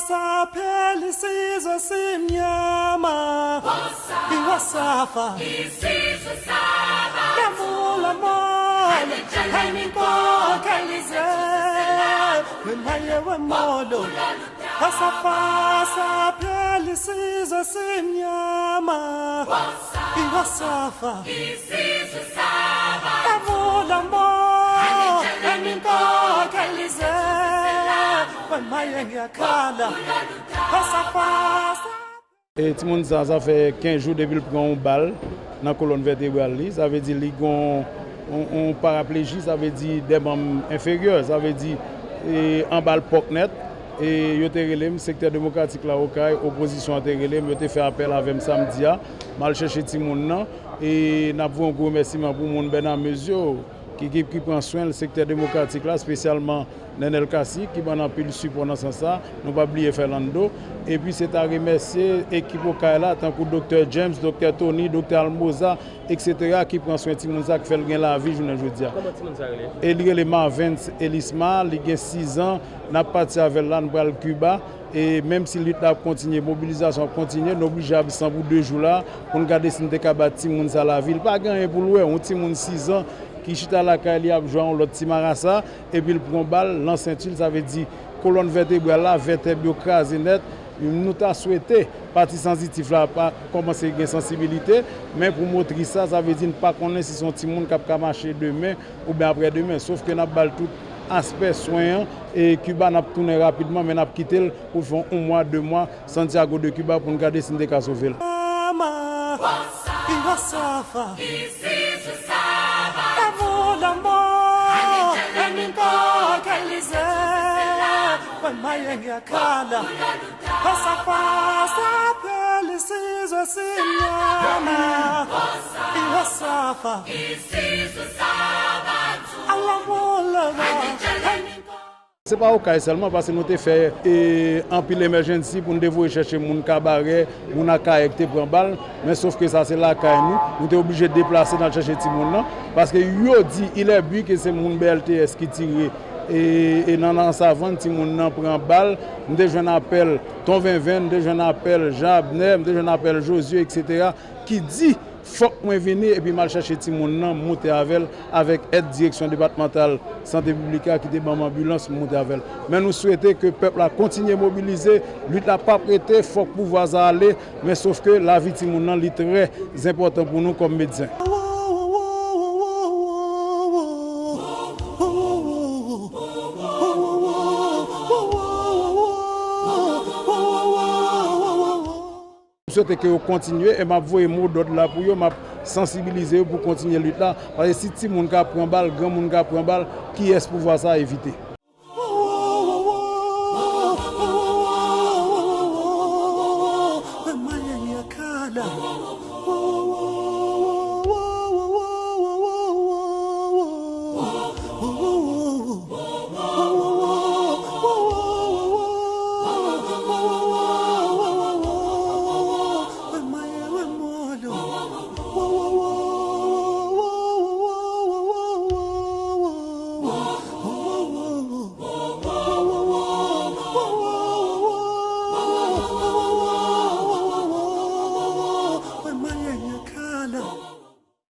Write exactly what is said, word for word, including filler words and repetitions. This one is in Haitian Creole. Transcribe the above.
Sapeli sizo simnyama. Iwasafa. Lamulo mo. Haimiko kalize. Wemaye wemolo. Asafa sapeli sizo simnyama. Iwasafa. Lamulo mo. Haimiko kalize. Wemaye ngakala. Asafa. E timoun sa, sa fè kenz jou depi l pran yon bal nan kolòn vètebral li. Sa vle di li gen yon, yon, yon parapleji, sa vle di de manm enferyè, sa vle di, e, anba l pòk nèt. E yo te rele m, sektè demokratik la Okay, opozisyon an te rele m, yo te fè apèl avè m samdi a. M al chèche timoun nan. E n ap voye yon gwo remèsiman pou moun Bernard Mezio, ki, ki, ki pran swen l, sektè demokratik la, espesyalman Nenel Cassy, ki ban n anpil sipò nan sans sa, nou p ap bliye Fernando. Epi se ta remèsye ekip Okay la, tankou Doktè James, Doktè Tony, Doktè Almoza, etsetera, ki pran swen timoun sa, ki fè l gen lavi jounen jodi a. Kòman timoun sa rele? E li rele Marvens Elisma, li gen sis an, n ap pati avè l la, n pral Kiba. E menm si lit la ap kontinye, mobilizasyon ap kontinye, n oblije absan pou de jou la, pou n gade si n te ka ba timoun sa lavi. Li pa gen anyen pou l wè, yon timoun sis an ki chita lakay li ap jwe a yon lòt ti marasa, epi l pran bal nan senti l, sa vle di kolòn vètebral la, vètèb yo kraze nèt. Nou ta swete pati sansitif la pa kòmanse gen sansibilite, men pou motris sa, sa vle di n pa konnen si se yon timoun k ap ka mache demen oubyen aprè demen. Sof ke n ap ba l tout aspè swen an, e Kiba n ap tounen rapidman, men n ap kite l pou l fè yon mwa, de mwa, Santiago de Cuba pou n gade si n te ka sove l. Se pa Okay sèlman, paske nou te fè, e, anpil emergency pou n te voye chèche moun Kabarè, moun Akayè ki te pran bal, men sof ke sa se lakay nou, nou te oblije deplase n al chèche timoun nan, paske yo di, il est bu ke se moun B L T S ki tire, e, e nan, nan Savann, timoun nan pran bal, m te jwenn apèl Ton Venven, m te jwenn apèl Jean Abner, m te jwenn apèl Josué, etsetera, ki di, fòk mwen vini, epi m al chèche timoun nan, m moute avè l, avèk èd Direksyon Depatmantal Sante Piblik la ki te ban m anbilans, m moute avè l. Men nou swete ke pèp la kontinye mobilize, lit la p ap rete, fòk pouvwa sa ale, men sof ke lavi timoun nan, li trè enpòtan pou nou kòm medsen. M swete ke yo kontinye e m ap voye modòd la pou yo, m ap sansibilize yo pou kontinye lit la. Paske si timoun ka pran bal, granmoun ka pran bal, kiyès pouvwa sa a evite?